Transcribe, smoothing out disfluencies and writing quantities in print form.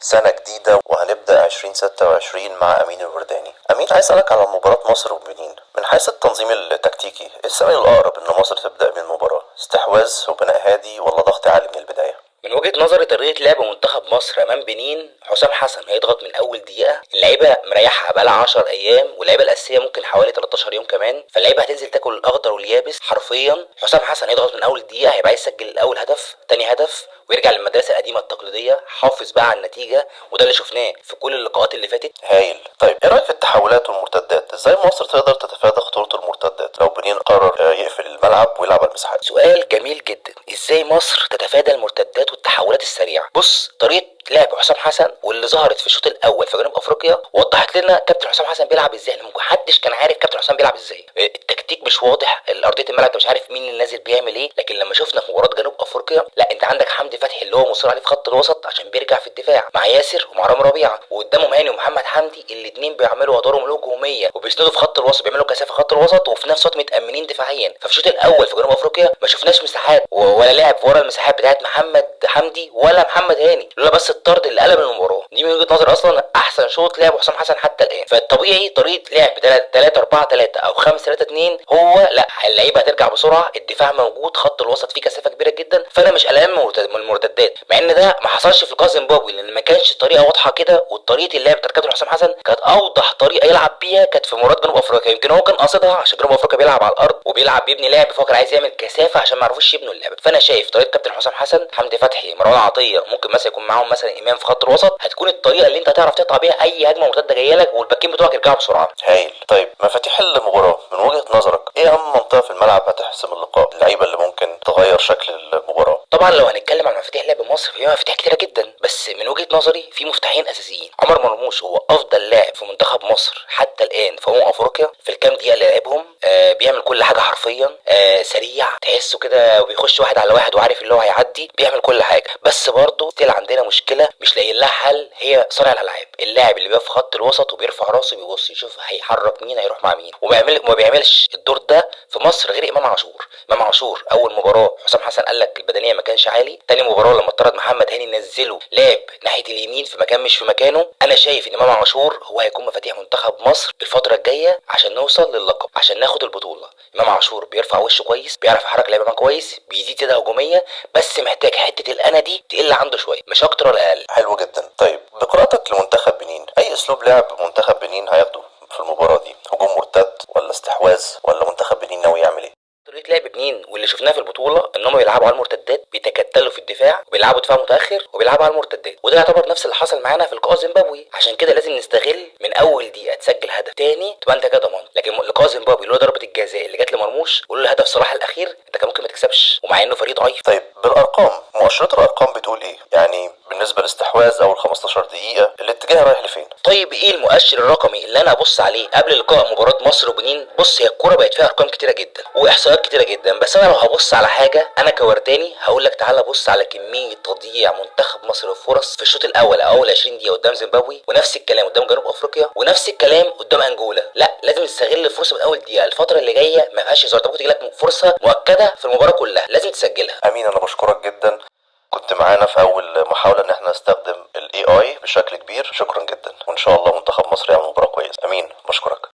سنة جديدة وهنبدأ 2026 مع أمين الورداني. أمين، عايز أسألك على مباراة مصر وبنين من حيث التنظيم التكتيكي. إيه السبب الأقرب إن مصر تبدأ من المباراة؟ استحواذ وبناء هادي ولا ضغط عالي من البداية؟ من وجهة نظري طريقة لعب منتخب مصر أمام بنين، حسام حسن هيضغط من أول دقيقة. اللعيبة مريحة بقالها 10 أيام، واللعيبة الأساسية ممكن حوالي 13 يوم كمان، فاللعيبة هتنزل تاكل الأخضر واليابس حرفيا. حسام حسن هيضغط من أول دقيقة، هيبقى عايز يسجل أول هدف، تاني هدف، ويرجع للمدرسة القديمة التقليدية، حافظ بقى على النتيجة، وده اللي شفناه في كل اللقاءات اللي فاتت. هايل. طيب إيه رأيك في التحولات والمرتدات؟ إزاي مصر تقدر تتفادى خطورة المرتدات لو بنين قرر يقفل الملعب ويلعب على المساحات؟ سؤال جميل جدا، ازاي مصر تتفادى المرتدات والتحولات السريعة؟ بص، طريقه لعب حسام حسن واللي ظهرت في الشوط الاول في جنوب افريقيا وضحت لنا كابتن حسام حسن بيلعب ازاي. احنا محدش كان عارف كابتن حسام بيلعب ازاي، التكتيك مش واضح، الارضية الملعب انت مش عارف مين اللي نازل بيعمل ايه. لكن لما شفنا في مباراة جنوب افريقيا، لا انت عندك حمدي فتحي اللي هو مصر عليه في خط الوسط عشان بيرجع في الدفاع مع ياسر ومع رامي ربيعه، وقدامهم هاني ومحمد حمدي، الاثنين بيعملوا ادوارهم الهجومية وبيسندوا في خط الوسط، بيعملوا كثافة خط الوسط، وفي نفس الوقت متامنين دفاعيا. ففي الشوط الاول في جنوب افريقيا ما شفناش مساحات ولا لعب ورا المساحات بتاعت محمد حمدي ولا محمد هاني، لولا بس الطرد اللي قلب المباراة دي. من وجهه نظري اصلا احسن شوط لعب حسام حسن حتى الان. فالطبيعي طريقه لعب 3 4 3 او 5 3 2، هو لا اللعيبة هترجع بسرعه، الدفاع موجود، خط الوسط فيه كثافة كبيرة جدا، فانا مش قلقان من المرتدات، مع ان ده ما حصلش في لقاء زيمبابوي لان ما كانش الطريقة واضحة كده. وطريقه اللعب بتاعت كابتن حسام حسن كانت اوضح طريقه يلعب بيها كانت في مباراة جنوب افريقيا، يمكن هو كان قاصدها عشان جنوب افريقيا بيلعب على الارض وبيلعب بيبني لعب، فهو كان عايز يعمل كثافة عشان ما يعرفوش يبنوا اللعب. فانا شايف طريقه كابتن حسام حسن، حمدي فتحي، مروان عطيه، ممكن مثلا يكون معاهم مثلا امام في خط الوسط، هتكون الطريقة اللي انت هتعرف تقطع بيها اي هجمة مرتدة جاية لك، والباكين بتوعك يرجعوا بسرعة. هايل. طيب مفاتيح المباراة من وجهة نظرك ايه اهم منطقة في الملعب هتحسم اللقاء؟ اللعيبة اللي ممكن تغير شكل المباراة؟ طبعا لو هنتكلم عن مفاتيح لعب مصر فهي مفاتيح كتيرة جدا، بس من وجهه نظري في مفتاحين اساسيين. عمر مرموش هو افضل لاعب في منتخب مصر حتى الان في افريقيا، في الكام دقيقة اللي لعبهم بيعمل كل حاجة حرفيا، سريع تحسه كده، وبيخش واحد على واحد وعارف اللي هو هيعدي، بيعمل كل حاجة. بس برضه still عندنا مشكلة مش لاقيين لها حل، هي صانع الالعاب، اللاعب اللي بيقف في خط الوسط وبيرفع راسه بيبص يشوف هيحرك مين، هيروح مع مين، وما بيعملش الدور ده في مصر غير امام عاشور. امام عاشور اول مباراة حسام حسن قال لك البدنية ما كانش عالي، تاني مباراة لما طرد محمد هاني نزله لعب ناحية اليمين في مكان مش في مكانه. انا شايف ان امام عاشور هو هيكون مفاتيح منتخب مصر الفترة الجاية عشان نوصل للقب، عشان ناخد البطولة. امام عاشور بيرفع وشه كويس، بيعرف يحرك لعيبة معاه كويس، بيزيد زيادة هجومية، بس محتاج حتة الانا دي تقل عنده شوية، مش اكتر ولا اقل. حلو جدا. طيب بقراءتك لمنتخب بنين، اي اسلوب لعب منتخب بنين هياخده في المباراة دي؟ هجوم مرتد ولا استحواذ، ولا منتخب بنين ناوي يعمل ايه؟ طريقه لعب بنين واللي شفناها في البطولة ان هم بيلعبوا على المرتدات، بيتكتلوا في الدفاع وبيلعبوا دفاع متاخر وبيلعبوا على المرتدات، وده يعتبر نفس اللي حصل معانا في لقاء زيمبابوي. عشان كده لازم نستغل من اول دقيقة تسجل هدف تاني تبقى انت كده ضمنت. لكن لقاء زيمبابوي اللي هو ضربه الجزاء اللي جت لمرموش ولولا هدف صلاح الاخير انت كان ممكن ما تكسبش، ومع انه فريق ضعيف. طيب بالارقام، مؤشرات الارقام بتقول ايه؟ يعني بالنسبة للاستحواذ اول 15 دقيقة الاتجاه رايح لفين؟ طيب ايه المؤشر الرقمي اللي انا ابص عليه قبل لقاء مباراة مصر وبنين؟ بص، هي الكورة بقت فيها ارقام كتيرة جدا واحصائيات كتيرة جدا، بس انا لو هبص على حاجة انا كورداني هقول لك تعالى بص على كمية تضييع منتخب مصر الفرص في الشوط الاول او اول 20 دقيقة قدام زيمبابوي، ونفس الكلام قدام جنوب افريقيا، ونفس الكلام قدام انجولا. لا لازم نستغل الفرصة من اول دقيقة، الفترة اللي جاية ما فيهاش هزار، ممكن تجي لك فرصة مؤكدة في المباراة كلها لازم تسجلها. امين، انا بشكرك جدا، كنت معانا في اول محاولة ان احنا نستخدم ال AI بشكل كبير. شكرا جدا، وان شاء الله منتخب مصر يعمل مباراة كويسة. امين، بشكرك.